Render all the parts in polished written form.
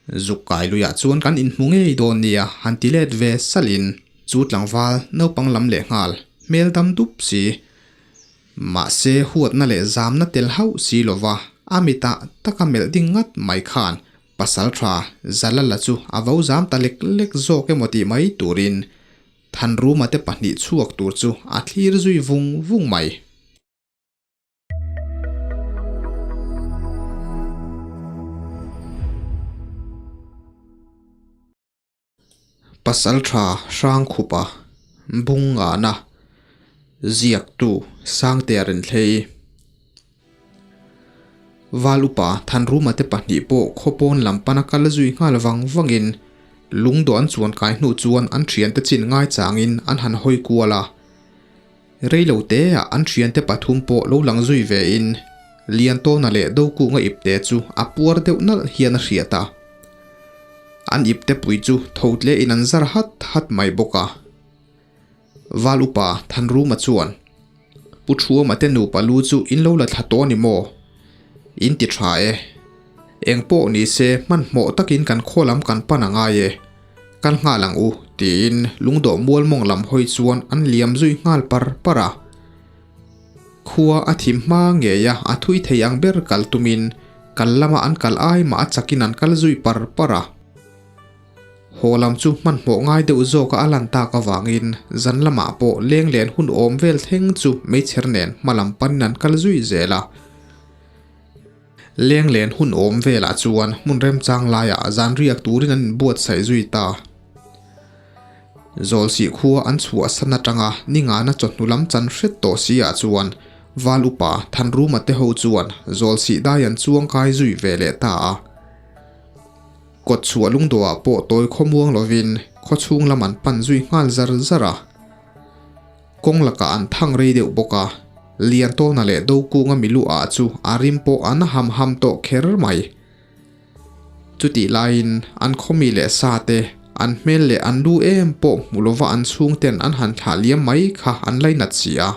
Zuk kai luiah chuan kan inhmu ngei dawn nia han ti let ve salhin chu tlangval naupang lam leh nghal hmel dam dup si. Mahse huatna leh zamna tel hauh si lova a mitah taka melh ding ngat mai khan pasal tha Zalala chu a vo zam ta lek lek zawk emaw tih mai turin Thanruma te pahnih chhuak tur chu a thlir zui vung vung mai. Pasaltha Hrangkhupa Bungngana Ziaktu Sangtea Renthlei Val upa Thanruma te pahnih pawh khawpawn lam pana kal zui nghal vang vangin lungdawh an chuan kai hnu chuan an thiante chin ngaichangin an han hawi kual a. Rei lo te ah an thiante pathum pawh lo lang zui ve in Liantawna leh Dokunga ipte chu a puar deuh nalh hian a hriat a. An ipte pui chu tho tle in an zar hat hat mai bawk a. Val upa Thanruma chuan, Pu Thuama te nupa lu chu in lo la thla tawh a ni maw? In ti tha e. Eng pawh ni se hmanhmawh takin kan khaw lam kan pan a ngai e. Kal nghal ang u, tiin lungdawh mual mawng lam hawi chuan an liam zui nghal par par a. Khua a thim hma ngei a, a thui thei ang ber kal tumin kal lama an kal ai mah a chakin an kal zui par par a. Haw lam chu hmanhmawh ngai deuh zawka a lan tak avangin zan lamah pawh leng len hun awm vel thleng chu meichher nen hma lam panin an kal zui zel a. Leng len hun awm velah chuan hmun remchang laiah zan riak turin an inbuatsaih zui ta. Zawlsih khua an chhuahsan atanga ningana chawhnu lam chan hret tawh si ah chuan Val upa Thanruma te ho chuan Zawlsih dai an chuang kai zui ve leh ta a. Kawt chhuah lungdawhah pawh tawi khawmuang lovin khawchhung lam an pan zui nghal zar zar a. Kawng lakah an thang rei deuh bawk a, Liantawna leh Dokunga milu ah chu a rim pawh an ham ham tawh kher mai. Chutih laiin an khawmi leh sa te, an hmel leh an lu em pawh hmu lova an chhungten an han thlah liam mai kha an lainat si a.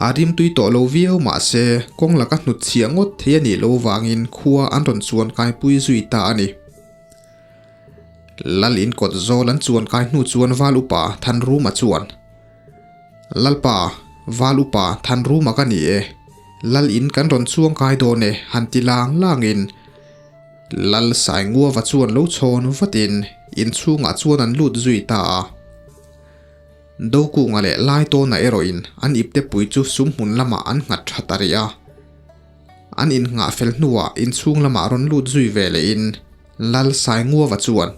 A rim tui tawh lo viau mah se kawng laka hnut chhiah ngawt thei a nih loh vangin khua an rawn chuan kaipui zui ta a ni. Lal in kawt zawl an chuan kai hnu chuan Val Upa Thanruma chuan, Lalpa, Val Upa Thanruma ka ni e, Lal in kan rawn chuang kai dawn e han ti lang langin Lal Sainguava chuan lo chhawn vatin inchhungah chuan an lut zui ta a. Dokunga leh Laitawna erawhin an ipte pui chu sumhmun lamah an nghat tha ta rih a. An innghah fel hnuah inchhung lamah rawn lut zui ve lehin Lal Sainguava chuan,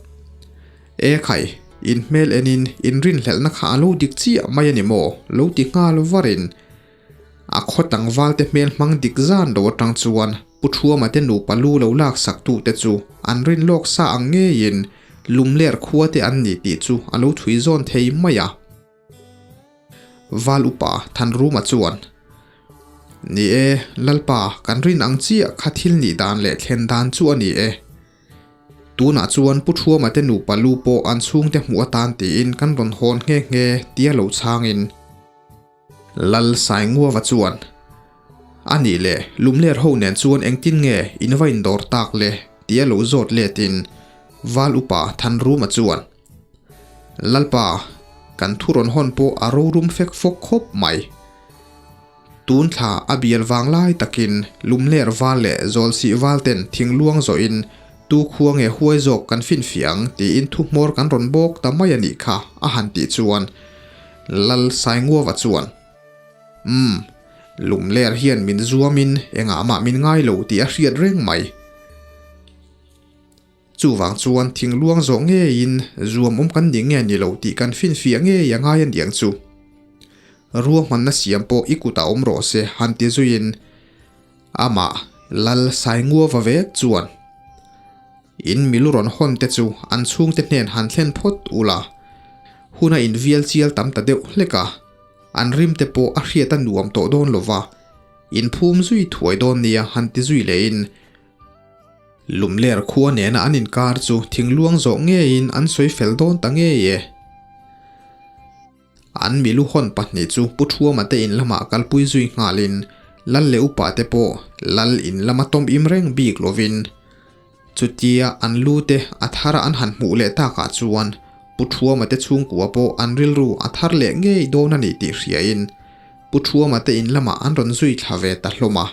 E khai, in hmel enin in rinhlelhna kha a lo dik chiah mai a ni maw? lo ti nghal varin a khaw tlangvalte hmel hmang dik zan lo atang chuan Pu Thuama te nupa lu lo laksak tute chu an rin lawk sa ang ngeiin lumler khua te an ni tih chu a lo thui zawn thei mai a. Val upa Thanruma chuan, Ni e, Lalpa, kan rin ang chiah kha thil nih dan leh thlen dan chu a ni e. Tunah chuan Pu Thuama te nupa lu pawh an chhungte hmuh atan tiin kan rawn hawn nghe nghe tia lo chhangin Lal Sainguava chuan, A nih le, lumler ho nen chuan engtin nge in va indawr tak le? tia lo zawt letin Val upa Thanruma chuan, Lalpa, kan thu rawn hawn pawh a rorum fek fawk khawp mai. Tun thla a bial vang lai takin lumler val leh zawlsih val ten thing luang zawhin tu khua nge huai zawk kan finfiah ang tiin thu hmawr kan rawn bawk ta mai a nih kha a han tih chuan Lal Sainguava chuan Umm, lumler hian min zuamin engah mah min ngai lo tih a hriat reng mai. Chuvang chuan thingluang zawh ngeiin zuam awm kan ni nge ni lo tih kan finfiah ngei a ngai a niang chu. Ruahmanna siam pawh i kutah awm rawh se han ti zuiin amah Lal Sainguava vek chuan in milu rawn hawn te chu an chhungte hnen han thlen phawt ula hun a invial chial tam ta deuh hlek a, an rim te pawh a hriat a nuam tawh dawn lova inphum zui thuai dawn nia han ti zui lehin Lumler khua nena an inkar chu thingluang zawh ngeiin an sawi fel dawn ta ngei e. An milu hawn pahnih chu Pu Thuama te in lamah kalpui zui nghalin Lal leh upa te pawh Lal in lama tawm im reng bik lovin. Chutia an lu te a thar a an han hmuh leh takah chuan Pu Thuama te chhungkua pawh an rilru a thar leh ngei dawn a ni tih hriain Pu Thuama te in lamah an rawn zui thla ve ta hlawm a.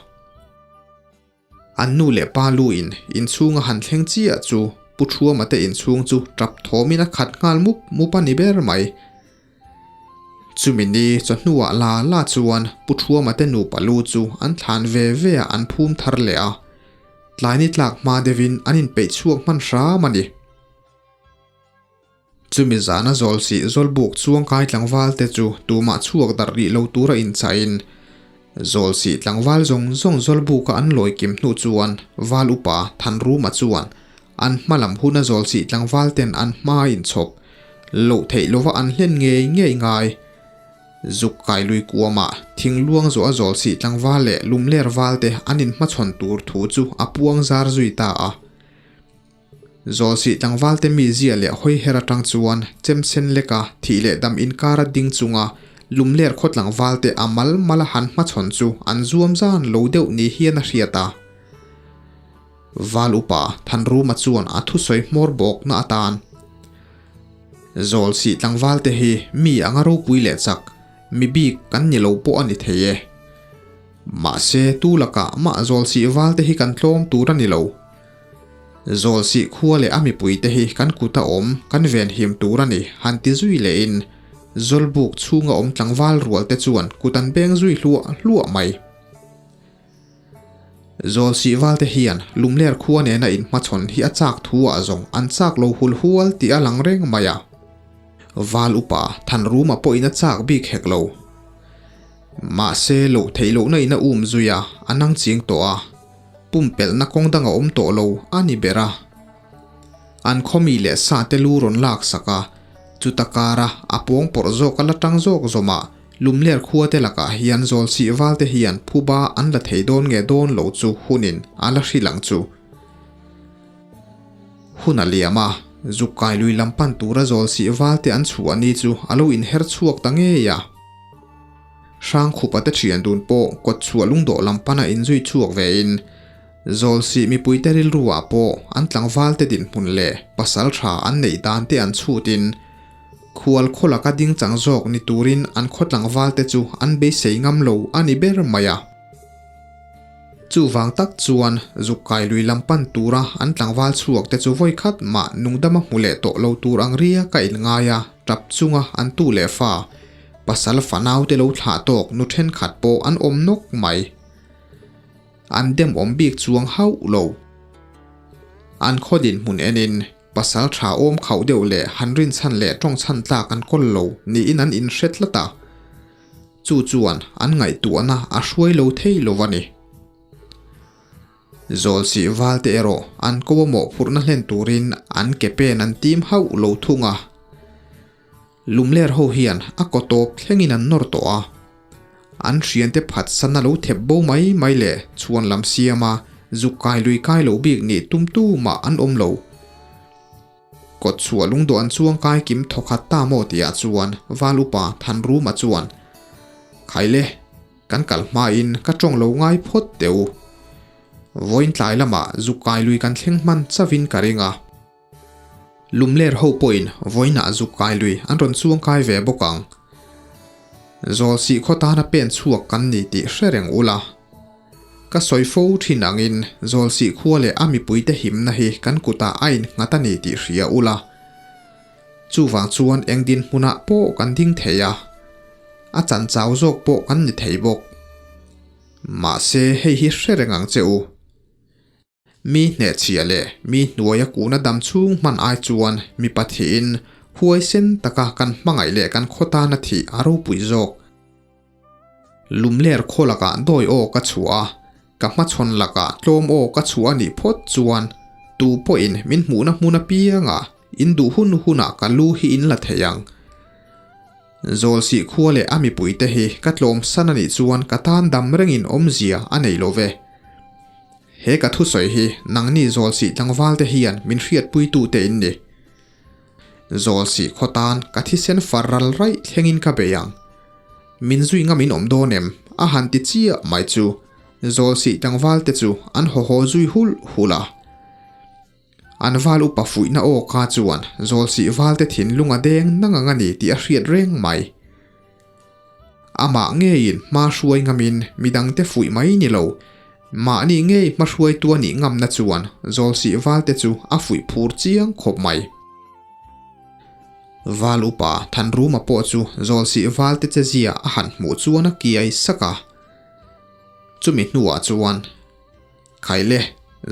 An nu leh pa lu in inchhung a han thleng chiah chu Pu Thuama te inchhung chu tap thawmin a khat nghal mup mup a ni ber mai. Chumi ni chawhnuah la la chuan Pu Thuama te nupa lu chu an thlan ve ve a an phum thar leh a, tlai ni tlak hma deuhin an inpeih chhuak hman hram a ni. Chumi zana zawlsih zawlbuk chuangkai tlangval te chu tumah chhuak darh rih lo tura inchaiin zawlsih tlangval zawng zawng zawlbuka an lawi kim hnu chuan Val upa Thanruma chuan an hma lam huna zawlsih tlangval ten an hma inchhawp loh theih lova an hlen ngei ngei ngai. Zuk kai lui kuamah thingluang zawh a zawlsih tlangval leh lumler val te an inhmachhawn tur thu chu a puang zar zui ta a. Zawlsih tlangvalte mi zia leh hawi her atang chuan chemsen leka thih leh dam inkara ding chunga lumler khaw tlangvalte a mal mala han hmachhawn chu an zuam zan lo deuh ni hian a hriat a. Val upa Thanruma chuan a thusawi hmawr bawkna atan Zawlsih tlangvalte hi mi anga ropui leh chak, mi bik kan ni lo pawh a ni thei e. Mahse tu lakah mah zawlsih valte hi kan tlawm tur a ni lo. Zawlsih khua leh a mipuite hi kan kut a awm, kan venhim tur a ni, han ti zui lehin Zawlbuk chhunga awm tlangval rualte chuan kut an beng zui hluah hluah mai. Zawlsih valte hian Lumler khua nena inhmachhawn hi a chak thu ah zawng an chak lo hul hual tih a lang reng mai a. Val upa Thanruma pawhin a chak bik hek lo. Mahse loh theih lohna in a um zui a, a nang ching tawh a. Pumpelhna kawng dang a awm tawh lo a ni ber a. An khawmi leh sa te lu rawn lak sak a, chuta kara a pawng pawrh zawk a la tang zawk zawmah Lumler khua te lakah hian Zawlsih val te hian phuba an la thei dawn nge dawn lo chu hunin a la hrilh ang chu. Hun a liam a, zuk kai lui lam pan tura Zawlsih val te an chhuah ni chu a lo inher chhuak ta ngei a. Hrangkhupa te thian dun pawh kawt chhuah lungdawh lam pana inzui chhuak vein Zawlsih mipuite rilruah pawh an tlangvalte dinhmun leh pasal tha an neih dan te an chhutin khual khaw laka ding chang zawk ni turin an khaw tlangvalte chu an beisei ngam lo a ni ber mai a. Chuvang tak chuan zuk kai lui lam pan tura an tlangval chhuak te chu vawi khat mah nungdama hmu leh tawh lo tur ang ria ka inngai a, tap chunga an tu leh fa Pasal fanau te lo thlah tawk nu thenkhat pawh an awm nawk mai. An dem awm bik chuang hauh lo. An khaw dinhmun enin pasal tha awm khauh deuh leh han rinchhan leh tawngchhan tlak an kawl lo niin an inhre tlat a. Chu chuan an ngaihtuahna a hruai lo thei lo a ni. Zawlsih valte erawh an ko a mawhphurhna hlen turin an ke pen an tim hauh lo thung a. Lumler ho hian a kaw tawp thlengin an nawr tawh a, an hriante phatsan a lo thep bo mai mai leh chhuan lam siam a zuk kai lui kai loh bik nih tum tu mah an awm lo. Kawt chhuah lungdawh an chuang kai kim thawkhat ta maw tihah chuan Val upa Thanruma chuan, Khaile, kan kal hmain ka tawng lo ngai phawt teh u. Vawiin tlai lamah zuk kai lui kan thleng hman chauhin ka ring a. Lumler ho pawhin vawiinah zuk kai lui an rawn chuang kai ve bawk ang. Zawlsih khaw tana pen chhuak kan ni tih hre reng ula. Ka sawi fo thin angin Zawlsih khua leh a mipuite himna hi kan kutah a innghat a ni tih hria ula. Chuvang chuan eng dinhmunah pawh kan ding thei a, a chanchau zawk pawh kan ni thei bawk. Mahse hei hi hre reng ang che u. Mi hnehchhia leh mi hnuaia kuhna dam chhung hman ai chuan mi pathiin huaisen taka kan hmangaih leh kan khaw tana thih a ropui zawk. Lumler khaw lakah dawi aw ka chhuah a, ka hmachhawn lakah tlawm aw ka chhuah a nih phawt chuan tu pawhin min hmuhna hmun apiangah in duh hun hunah ka lu hi in la thei ang. Zawlsih khua leh a mipuite hi ka tlawmsan a nih chuan ka tan dam rengin awmzia a nei lo ve. He ka thusawi hi nangni Zawlsih tlangvalte hian min hriatpuitute in ni. Zawlsih khaw tan ka thisen far ral raih thlengin ka bei ang. Min zui ngam in awm dawn em? A han ti chiah mai chu Zawlsih tlangvalte chu an haw haw zui hulh hulh a. An val upa fuihna aw ka chuan Zawlsih valte thinlung a deng nang ang a ni tih a hriat reng mai. Amah ngeiin hma hruai ngamin midangte fuih mai ni lo, mahni ngei hma hruaitu a nih ngamna chuan Zawlsih valte chu a fuih phur chiang khawp mai. Val upa Thanruma pawh chu Zawlsih valte che zia a han hmuh chuan a kiai sak a. Chumi hnuah chuan. Khaile,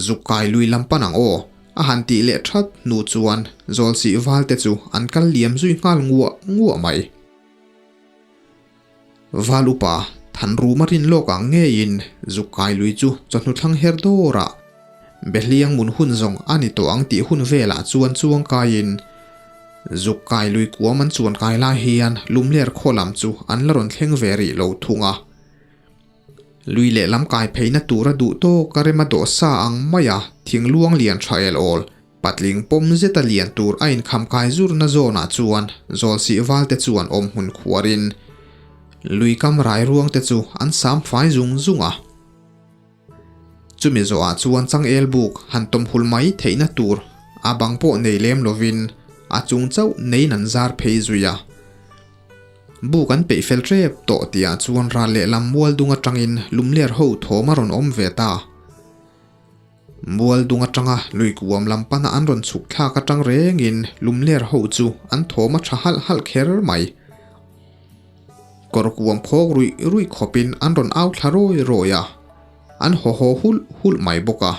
zuk kai lui lam pan ang aw, a han tih leh that hnu chuan Zawlsih valte chu an kal liam zui nghal nguah nguah mai. Val upa, Thanruma rin lawk ang ngeiin zuk kai lui chu chawhnu thlang her dawrah Behliang mun hun zawng a ni tawh ang tih hun velah chuan chuang kaiin zuk kai lui kuam an chuan kai lai hian Lumler khaw lam chu an la rawn thleng ve rih lo thung a. Lui lehlam kai pheina tura duh tawk a rem a dawh sa ang mai a, thing luang lian tha el awl, patling pawm zeta lian tur a inkham kai zurna zawnah chuan Zawlsih valte chuan awm hmun khuarin lui kam rai ruang te chu an sam fai zung zung a. Chumi zawhah chuan changel buk han tawm hul mai theihna tur a bang pawh nei lem lovin a chung chauh neiin an zar phei zui a. Buk an peih fel tep tawh tihah chuan ral lehlam mual dung atangin lumler ho thawm a rawn awm ve ta. Mual dung atanga lui kuam lam pana an rawn chhuk thlak atang rengin lumler ho chu an thawm a tha halh halh kher mai. Kawr kuam khawk ruih ruih khawpin an rawn au thla rawi rawi a, an haw haw hulh hulh mai bawk a.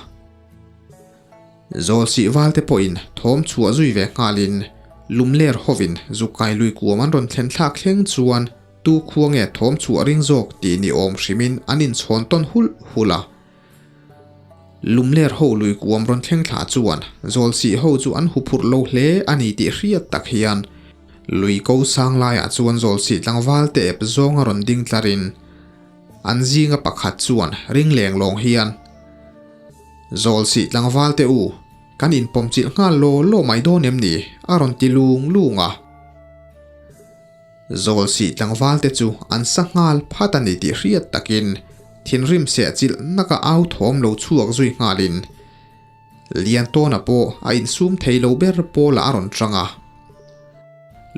Zawlsih valte pawhin thawm chhuah zui ve nghalin lumler hovin zuk kai lui kuam an rawn thlen thlak thleng chuan tu khua nge thawm chhuah ring zawk tih ni awm hrimin an inchhawn tawn hulh hulh a. Lumler ho lui kuam rawn thleng thla chuan Zawlsih ho chu an huphurh lo hle a ni tih hriat tak hian lui ko sang laiah chuan Zawlsih tlangval te ep zawnga rawn ding tlarin an zinga pakhat chuan ring leng lawng hian Zawlsih tlangval te u, kan inpawm chilh nghal law law mai dawn em ni? a rawn ti lung lung a. Zawlsih tlangval te chu an sa nghal phat a ni tih hriat takin thinrim seh chilh naka au thawm lo chhuak zui nghalin Liantawna pawh a insum thei lo ber pawlah a rawn chang a.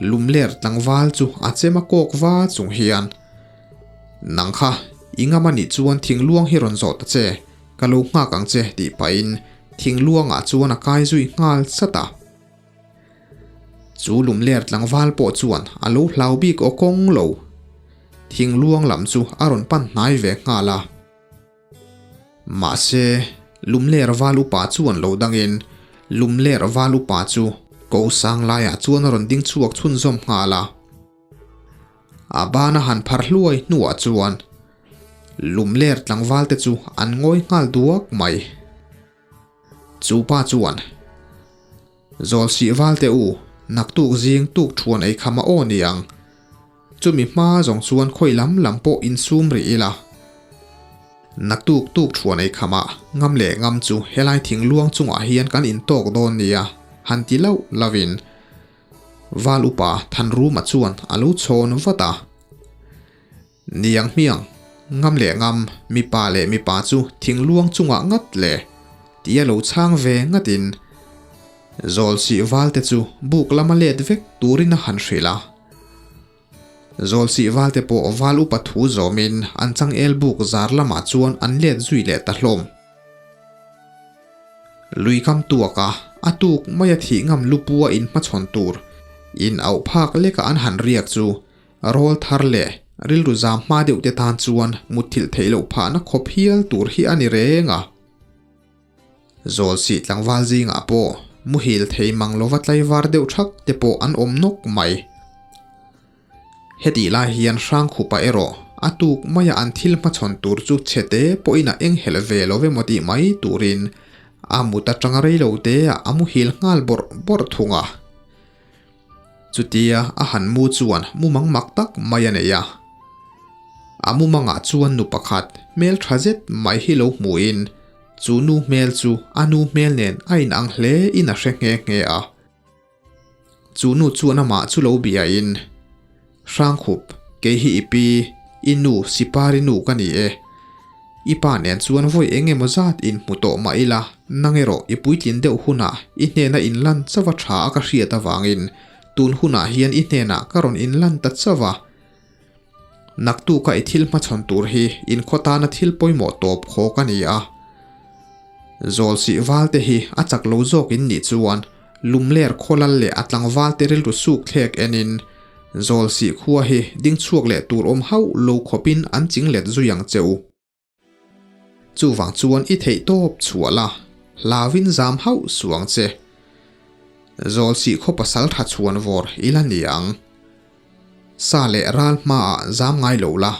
Lumler tlangval chu a chem a kawk va chung hian, Nang kha, i ngam a nih chuan thingluang hi rawn zawh ta che, ka lo nghak ang che tih pahin thingluangah chuan a kai zui nghal chat a. Chu lumler tlangval pawh chuan a lo hlau bik aw kawng lo. Thingluang lam chu a rawn pan hnai ve nghal a. Mahse, lumler val upa chuan lo dangin lumler val upa chu ko sang laiah chuan a rawn ding chhuak chhunzawm nghal a. A ban a han phar hluai hnuah chuan lumler tlangval te chu an ngawi nghal duak mai. Chu pa chuan, Zawlsih valte u, naktuk zing tuk thuan ei kham a aw ni ang. Chumi hma zawng chuan khawi lam lam pawh insum rih ila. Naktuk tuk thuan ei khamah ngam leh ngam chu helai thingluang chungah hian kan intawk dawn nia, han ti lauh lauhin Val upa Thanruma chuan a lo chhawn vat a. Niang hmiang, ngam leh ngam, mipa leh mipa chu thingluang chungah ngat le tih a lo chhang ve ngatin Zawlsih valte chu buk lama let vek turin a han hrilh a. Zawlsih valte pawh val upa thu zawmin an changel buk zar lamah chuan an let zui leh ta hlawm. Lui kam tuak a, a tuk maia thih ngam lupua inhmachhawn tur in auh phak leka an han riak chu rawl thar leh rilru zam hma deuh te tan chuan mutthilh theih loh phahna khawp hial tur hi a ni reng a. Zawlsih tlangval zingah pawh muhil thei mang lova tlaivar deuh thak te pawh an awm nawk mai. Hetih lai hian Hrangkhupa erawh a tuk maia an thil hmachhawn tur chu chhete pawhin a enghelh ve lo emaw tih mai turin a mut atanga rei lo teah a muhil nghal bawrh bawrh thung a. Chutia a han mu chuan mumang mak tak mai a nei a. A mumangah chuan nu pakhat hmel tha zet mai hi lo hmuhin chu nu hmel chu a nu hmel nen a inang hle in a hre nghe nghe a. Chu nu chuan amah chu lo biain, Hrangkhup, kei hi i pi, i nu Sipari nu ka ni e. I pa nen chuan vawi eng emaw zat inhmu tawh mah ila, nang erawh i puitlin deuh hunah i hnena inlan chauh a tha a ka hriat avangin tun hunah hian i hnenah ka rawn inlan ta chauh a. Naktuka i thil hmachhawn tur hi inkhaw tana thil pawimawh tawp khawk a ni a. Zawlsih valte hi a chak lo zawk in nih chuan lumler khawlal leh a tlangvalte rilru suk thlek enin Zawlsih khua hi ding chhuak leh tur awm hauh lo khawpin an ching let zui ang che u. Chuvang chuan i theih tawp chhuah la, hlauin zam hauh suh ang che. Zawlsih khaw pasal tha chhuan vawr i la ni ang. Sa leh ral hmaah zam ngai lo la.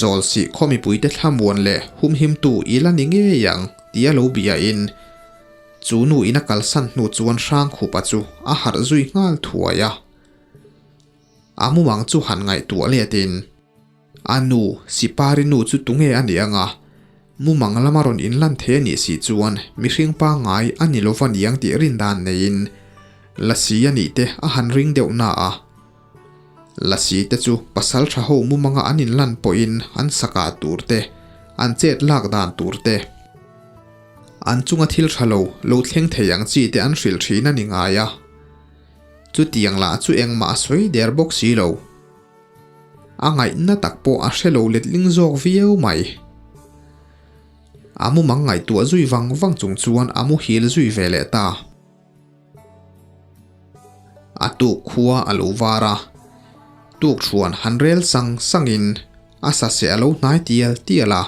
Zawlsih khaw mipuite thlamuan leh humhimtu i la ni ngei ang tia lo biain chu nu in a kalsan hnu chuan Hrangkhupa chu a harh zui nghal thuai a. A mumang chu han ngaihtuah letin a nu Sipari nu chu tunge a nih anga mumang lama rawn inlan thei a nih si chuan mihring pangngai a ni lova niang tih rindan neiin Lasi a nih te a han ring deuh na a. Lasi te chu pasal tha ho mumanga an inlan pawhin an sakah tur te, an chet lak dan tur te, an chunga thil tha lo lo thleng thei ang chi te an hrilh thin a ni ngai a. Chutiang lah chu engmah a sawi der bawk si lo. A ngaihna tak pawh a hre lo letling zawk viau mai. A mumang ngaihtuah zui vang vang chung chuan a muhil zui ve leh ta. A tuk khua a lo var a, tuk hruan han rel sang sangin a saseh a lo hnai tial tial a,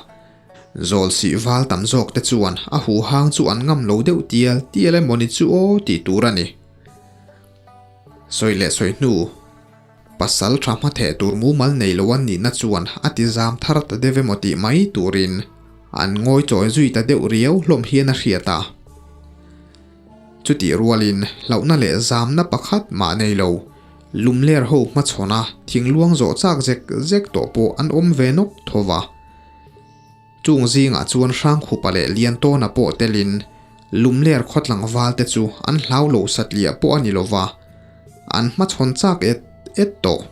zawlsih val tam zawk te chuan a huhang chu an ngam lo deuh tial tial emaw ni chu aw tih tur a ni. Sawi leh sawi hnu, pasal tha hma theh tur mumal nei lo an nihna chuan a ti zam thar ta deuh emaw tih mai turin an ngawi chawi zui ta deuh riau hlawm hian a hriat a. Chutih rualin hlauhna leh zamna pakhat mah nei lo, lumler ho hmachhawna thingluang zawh chak zek zek tawh pawh an awm ve nawk tho va. Chung zingah chuan Hrangkhupa leh Liantawna pawh telin lumler khawtlangval te chu an hlau lo satliah pawh a ni lo va, an hmachhawn chak et et tawh.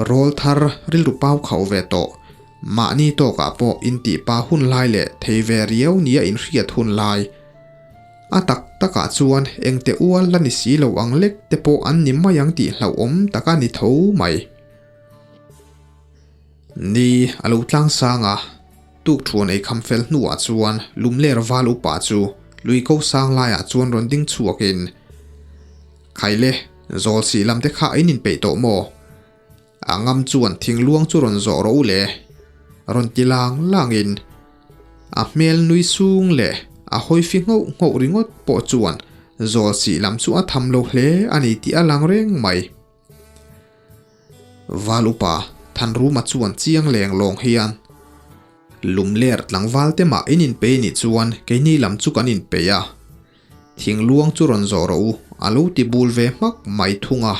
Rawl thar rilru pau khauh ve tawh, mahni tawkah pawh intihpa hun lai leh thei ve riau nia inhriat hun lai. A tak takah chuan engte ual la ni si lo ang lek te pawh an ni mai ang tih hlauhawm tak a ni tho mai. Ni a lo tlang sang a, tukthuan ei kham fel hnuah chuan lumler val upa chu lui ko sang laiah chuan rawn ding chhuakin, Khaile, zawl sih lam te kha in inpeih tawh maw? A ngam chuan thingluang chu rawn zawh rawh u le, rawn ti lang langin a hmel nui sung leh a hawi fi nghauh nghauh ringawt pawh chuan zawl sih lam chu a tham lo hle a ni tih a lang reng mai. Val upa Thanruma chuan chiang leng lawng hian Lumler tlangval te mah in inpei nih chuan keini lam chu kan inpei a. Thingluang chu rawn zawh rawh u, a lo ti bul ve hmak mai thung a.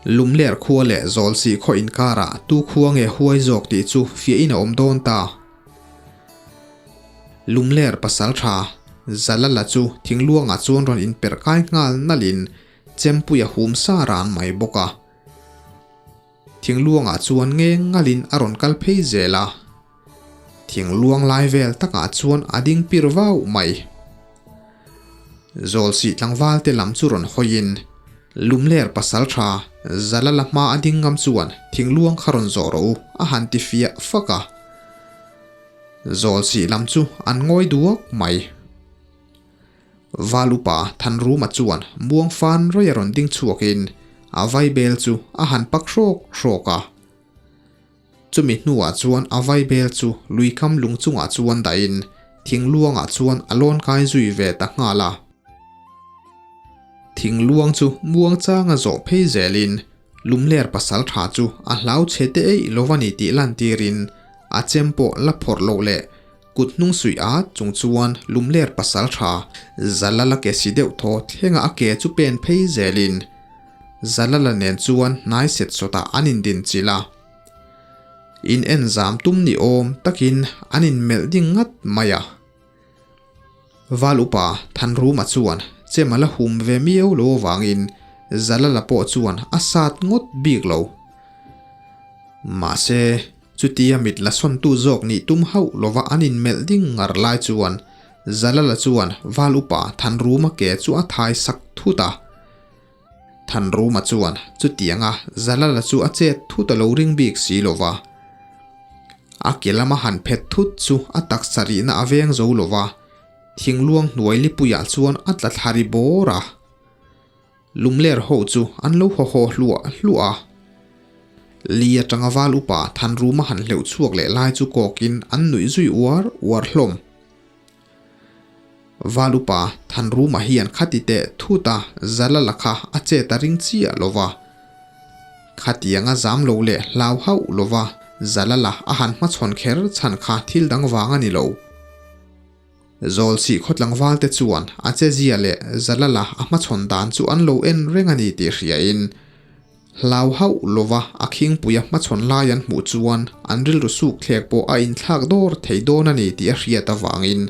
Lumler khua leh Zawlsih khaw inkarah tu khua nge huai zawk tih chu fiahin a awm dawn ta. Lumler pasal tha Zalala chu thingluangah chuan rawn inperh kai nghal nalhin chempui a hum sa ran mai bawk a. Thingluangah chuan ngeng ngalin a rawn kal phei zel a. Thingluang lai vel takah chuan a ding pir vau mai. Zawlsih tlangval te lam chu rawn hawiin Lumler pasal tha Zalala hma a ding ngam chuan thingluang kha rawn zawh rawh u a han ti fiah fak a. Zawlsih lam chu an ngawi duak mai. Val upa Thanruma chuan muang fan rawih a rawn ding chhuakin a vaibel chu a han pak hrawk hrawk a. Chumi hnuah chuan a vaibel chu luikham lung chungah chuan dahin thingluangah chuan a lawn kai zui ve ta nghal a. Thingluang chu muang changa zawh phei zelin lumler pasal tha chu a hlau chhe te eih lo a ni tih lantirin a chem pawh la phawrh loh leh kut hnung suih at chung chuan lumler pasal tha Zalala ke si deuh thaw thlenga a ke chu pen phei zelin Zalala nen chuan hnai set sawtah an indin chilh a. In en zam tum ni awm takin an inmelh ding ngat mai a. Val upa Thanruma chuan chem a la hum ve miau lo avangin Zalala pawh chuan a sat ngawt bik lo. Mahse. Chutia mit la sawntu zawk nih tum hauh lova an inmelh ding ngar lai chuan Zalala chuan Val upa Thanruma ke chu a thai sak thut a. Thanruma chuan chutianga Zalala chu a chet thut a lo ring bik si lova. A ke lama han phet thut chu a taksa rihna a veng zo lova, thingluang hnuai lipuiah chuan a tla thla ri bawr a. Lumler ho chu an lo haw haw hluah hluah a. Li atanga val upa Thanruma han hleuh chhuak leh lai chu kawkin an nuih zui uar uar hlawm. Val upa Thanruma hian khati teh thut a Zalala kha a chet a ring chiah lo va. Khatianga zam lo leh hlau hauh lo va Zalala a han hmachhawn kher chhan kha thil dang vang a ni lo. Zawlsih khawtlangvalte chuan a chezia leh Zalala a hmachhawn dan chu an lo en reng a ni tih hriain hlau hauh lova a khingpuia hmachhawn lai an hmuh chuan an rilru suk thlek pawh a inthlak dawr thei dawn a ni tih a hriat avangin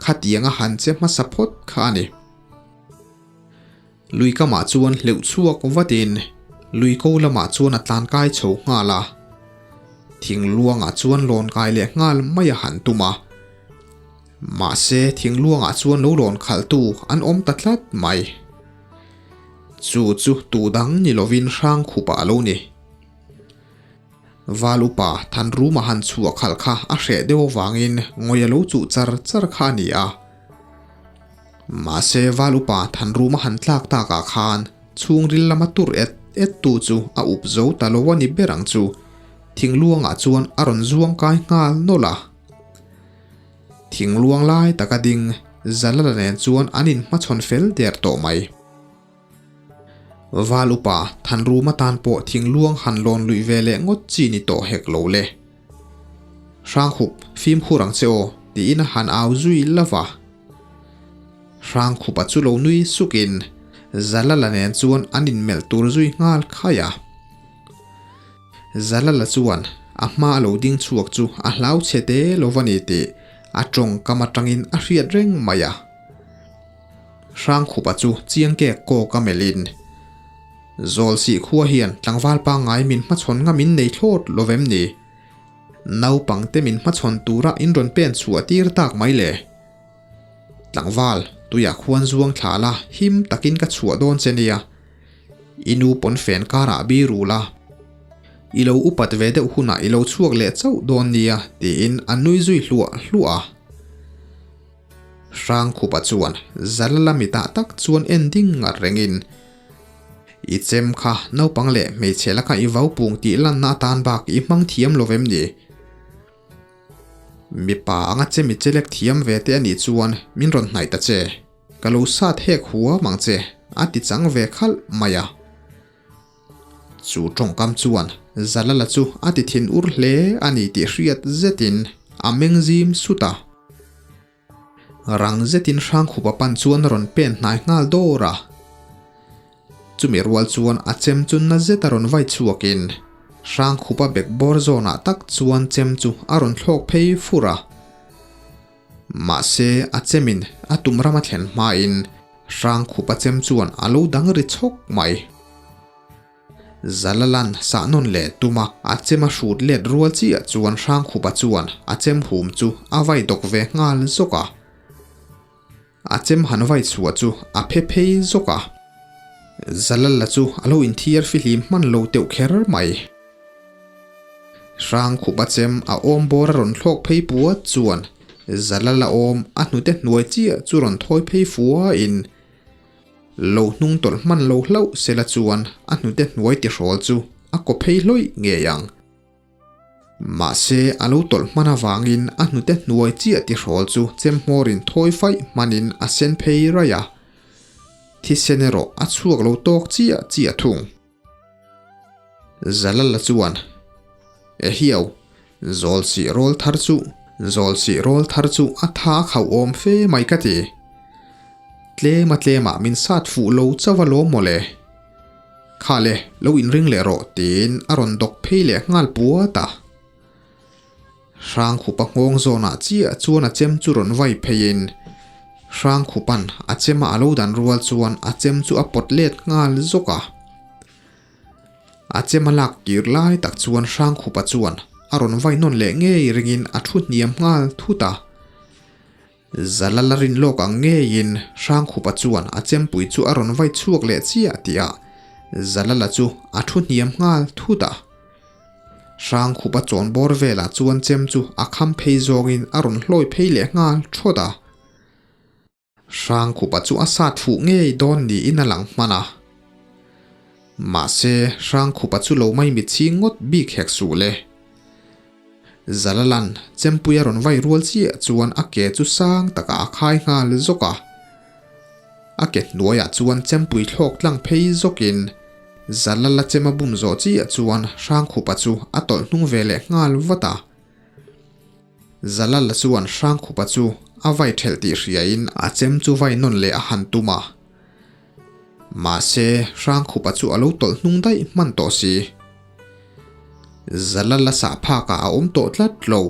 khatiang a han che hmasa phawt kha a ni. Lui kamah chuan hleuh chhuak vatin lui ko lamah chuan a tlan kai chho nghal a. Thing luangah chuan lawn kai leh nghal mai a han tum a. Mahse thing luangah chuan lo lawn khalhtu an awm ta tlat mai. Chu chu tu dang ni lovin hrang khupah a lo ni. Val upa Thanruma han chhuah khalh kha a hreh deuh avangin ngawi a lo chuh char char kha a ni a. Mahse Val upa Thanruma han tlak takah khan chhungril lama tur et et tu chu a up zo ta lo a ni ber ang chu. Thingluangah chuan a rawn zuang kai nghal nawlh a. Thingluang lai taka ding Zalala nen chuan an inhmachhawn fel der tawh mai. Val upa Thanruma tan pawh thingluang han lawn luih ve leh ngawt chi ni tawh hek lo le. Hrangkhup fimkhur ang che aw tiin a han au zui lova. Hrangkhupa chu lo nui sukin Zalala nen chuan an inmelh tur zui nghal khai a. Zalala chuan a hma a lo ding chhuak chu a hlau chhe te lova ni tih a tawngkam atangin a hriat reng mai a. Hrangkhupa chu chiang kek kawk a melhin, Zawlsih khua hian tlangval pangngai min hmachhawn nga min nei thlawt lo vem ni? Naupangte min hmachhawn tura in rawn pen chhuah tir tak mai le. Tlangval, tuiah khuan zuang thla la him takin ka chhuah dawn che nia. I nu pawn fen karah bi ru la. I lo upat ve deuh hunah i lo chhuak leh chauh dawn nia tiin a nui zui hluah hluah a. Hrangkhupa chuan Zalala mitah tak chuan en ding ngar rengin, I chem kha naupang leh hmeichhe laka i vau pung tih lanna atan bak i hmang thiam lo vem ni? Mipa anga chem i chelek thiam ve te anih chuan min rawn hnaih ta che, ka lo sat hek huam ang che, a ti chang ve khalh mai a. Chu tawngkam chuan Zalala chu a ti thin ur hle a ni tih hriat zetin a meng zim sut a. Rang zetin Hrangkhupa pan chuan a rawn pen hnai nghal dawr a. Chumi rual chuan a chem chu na zet a rawn vai chhuakin Hrangkhupa bek bawr zawnah tak chuan chem chu a rawn thlawk phei fur a. Mahse a chemin a tum ram a thlen hmain Hrangkhupa chem chuan a lo dang ri chhawk mai. Zalalan sah nawn leh tuma a chem a hrut let rual chiah chuan Hrangkhupa chuan a chem hum chu a vai dawk ve nghal zawk a. A chem han vai chhuah chu a phe phei zawk a. Zalala chu a lo inthiar fihlim hman lo teuh kher mai. Hrangkhupa chem a awm bawr a rawn thlawk phei puat chuan Zalala awm a hnute hnuai chiah chu rawn thawi phei fuain Lo hnung tawlh hman lo hlauh sela chuan a hnute hnuai tihrawl chu a kaw phei hlawih ngei ang. Mahse a lo tawlh hman avangin a hnute hnuai chiah tihrawl chu chem hmawrin thawi faih hmanin a sen phei raih a. Thisen erawh a chhuak lo tawk chiah chiah thung. Zalala chuan, Ehiau, Zawlsih rawl thar chu, Zawlsih rawl thar chu a tha a khauh awm fe mai ka ti. Tlema tlemah min sat fuh lo chauh a lawm mawle. Kha le, lo inring leh rawh tiin a rawn dawk phei leh nghal puat a. Hrangkhupa nghawng zawnah chiah chuan a chem chu rawn vai pheiin Hrangkhupa'n a chema a lo dan rual chuan a chem chu a pawt let nghal zawk a. A chem a lak kir lai tak chuan Hrangkhupa chuan. a rawn vai nawn leh ngei ringin a thu hniam nghal thut a. Zalala rin lawk ang ngeiin Hrangkhupa chuan a chempui chu a rawn vai chhuak leh chiah tih ah Zalala chu a thu hniam nghal thut a. Hrangkhupa chawn bawr velah chuan chem chu a kham phei zawngin a rawn hlawi phei leh nghal thawt a. Hrangkhupa chu a sat fuh ngei dawn niin a lang hman a. Mahse, Hrangkhupa chu lo mai mitchhing ngawt bik hek suh le. Zalalan chempui a rawn vai rual chiah chuan a ke chu sang takah a khai nghal zawk a. A ke hnuaiah chuan chempui thlawk tlang phei zawkin Zalala chem a bum zawh chiah chuan Hrangkhupa chu a tawlh hnung ve leh nghal vat a. Zalala chuan Hrangkhupa chu a vai thelh tih hriain a chem chu vai nawn leh a han tum a. Mahse, Hrangkhupa chu a lo tawlh hnung daih hman tawh si. Zalala sah phakah a awm tawh tlat lo.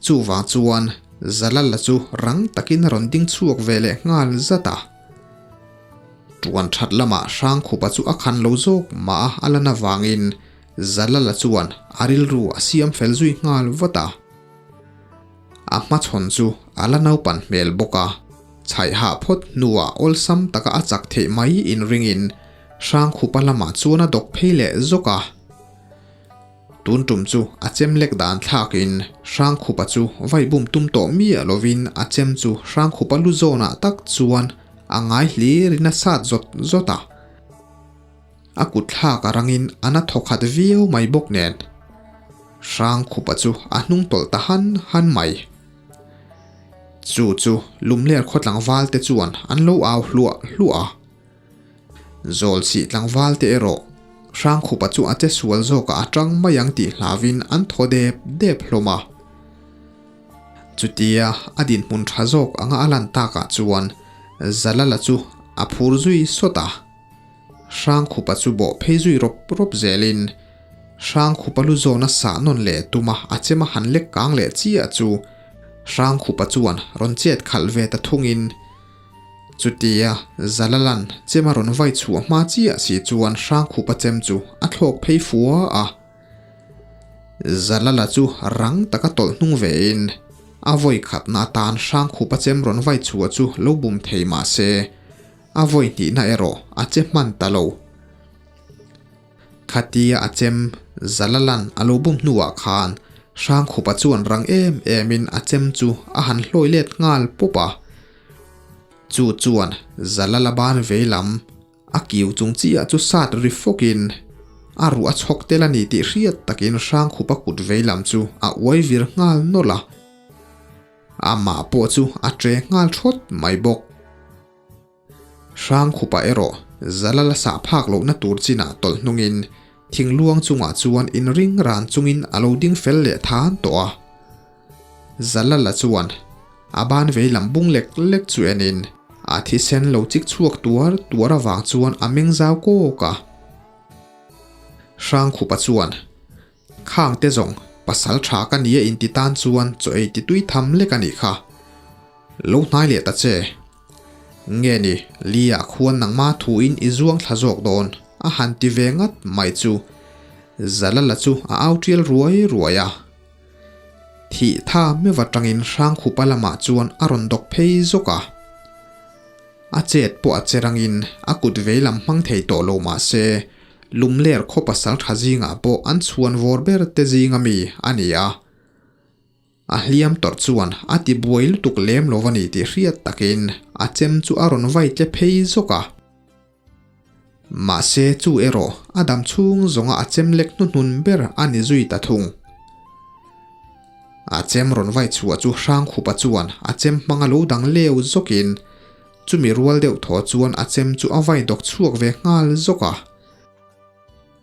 Chuvang chuan Zalala chu rang takin a rawn ding chhuak ve leh nghal zat a. Tuan that lamah Hrangkhupa chu a khan lo zawk mah a a lan avangin Zalala chuan a rilru a siam fel zui nghal vat a. A hmachhawn chu a la naupan hmel bawk a, chhaih hah phawt hnuah awlsam taka a chak theih mai inringin Hrangkhupa lamah chuan a dawk phei leh zawk a. Tun tum chu a chem lek dan thlakin Hrangkhupa chu vaibum tum tawh miah lovin a chem chu Hrangkhupa lu zawnah tak chuan a ngai hlirin a sat zawt zawt a. A kut thlak a rangin a na thawkhat viau mai bawk nen Hrangkhupa chu a hnung tawlh ta han han mai. Chu chu Lumler khaw tlangval te chuan an lo au hluah hluah a. Zawlsih tlangval te erawh Hrangkhupa chu a che sual zawkah a tang mai ang tih hlauhin an thaw dep dep hlawm a. Chutia a dinhmun tha zawk anga a lan takah chuan Zalala chu a phur zui sawt a. Hrangkhupa chu bawh phei zui rawp rawp zelin Hrangkhupa lu zawna sah nawn leh tuma a chema han lek kang leh chiah chu Hrangkhupa chuan rawn chet khalh ve ta thungin Chutia Zalalan chem a rawn vai chhuah hma chiah si chuan Hrangkhupa chem chu a thlawk phei fua a. Zalala chu rang taka tawlh hnung vein a vawi khatna atan Hrangkhupa chem rawn vai chhuah chu lo bum thei mah se a vawi hnihna erawh a che hman ta lo. Khatia a chem Zalalan a lo bum hnuah khan Hrangkhupa chuan rang em emin a chem chu a han hlawi let nghal pawp a. Chu chuan Zalala ban vei lam a kiu chung chiah chu sat ri fawkin a ruh a chhawk tel a ni tih hriat takin Hrangkhupa kut vei lam chu a uai vir nghal nawlh a. Amah pawh chu a che nghal thawt mai bawk. Hrangkhupa erawh Zalala sah phak lohna tur chinah tawlh hnungin thingluang chungah chuan inring ran chungin a lo ding fel leh than tawh a. Zalala chuan a ban vei lam bung lek lek chu enin a thisen lo chik chhuak tuar tuar avang chuan a meng zau kawk a. Hrangkhupa chuan Khang te zawng pasal tha ka nia inti tan chuan chaw ei ti tui tham lek a nih kha. Lo hnai leh ta che. Nge ni, Lia khuan nangma thuin i zuang thla zawk dawn a han ti ve ngat mai chu Zalala chu a au tial ruai ruai a. Thih tha meuh atangin Hrangkhupa lamah chuan a rawn dawk phei zawk a. A chet pawh a che rangin a kut vei lam hmang thei tawh lo mah se, Lumler khaw pasal tha zingah pawh an chhuan vawr ber te zinga mi a ni a. A hliam tawrh chuan a ti buai lutuk lem lo a ni tih hriat takin a chem chu a rawn vai tle phei zawk a. Mahse chu erawh a dam chhung zawnga a chem lek hnuhnun ber a ni zui ta thung. A chem rawn vai chhuah chu Hrangkhupa chuan a chem hmanga lo dang leu zawkin chumi rual deuh thaw chuan a chem chu a vai dawk chhuak ve nghal zawk a.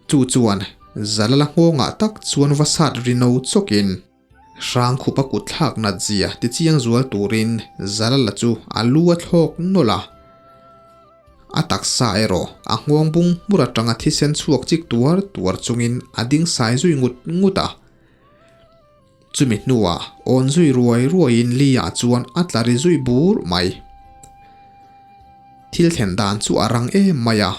Chu chuan Zalala nghawngah tak chuan va sat ri no chawkin Hrangkhupa kut thlak nat zia ti chiang zual turin Zalala chu a lu a thlawk nawlh a. A taksa erawh a nghawng bung hmur atanga thisen chhuak chik tuar tuar chungin a ding sai zui ngut ngut a. Chumi hnuah awn zui ruai ruaiin Lee-ah chuan a tla ri zui bur mai. Thil thlen dan chu a rang em mai a,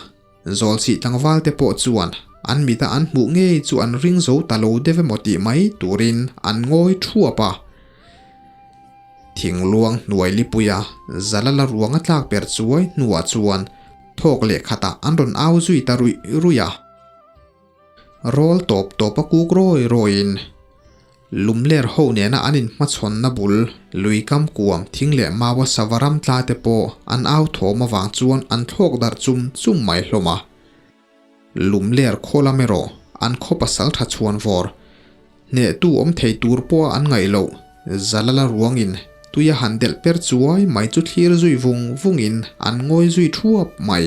Zawlchih tlangval te pawh chuan an mita an hmuh ngei chu an ring zo ta lo deuh emaw tih mai turin an ngawi thuap a. Thingluang hnuai lipuia Zalala ruang a tlak per chuai hnuah chuan thawk leh khatah an rawn au zui ta ruih ruih a. Rawl tawp tawp a kuk rawi rawiin Lumler ho nena an inhmachhawnna bul lui kam kuam thing leh maua sava ram tla te pawh an au thawm avang chuan an thlawk darh chum chum mai hlawm a. Lumler khaw lam erawh an khaw pasal tha chhuan vawr hnehtu awm thei tur pawha an ngaih loh Zalala ruangin tui a han delh per chuai mai chu thlir zui vung vungin an ngawi zui thuap mai.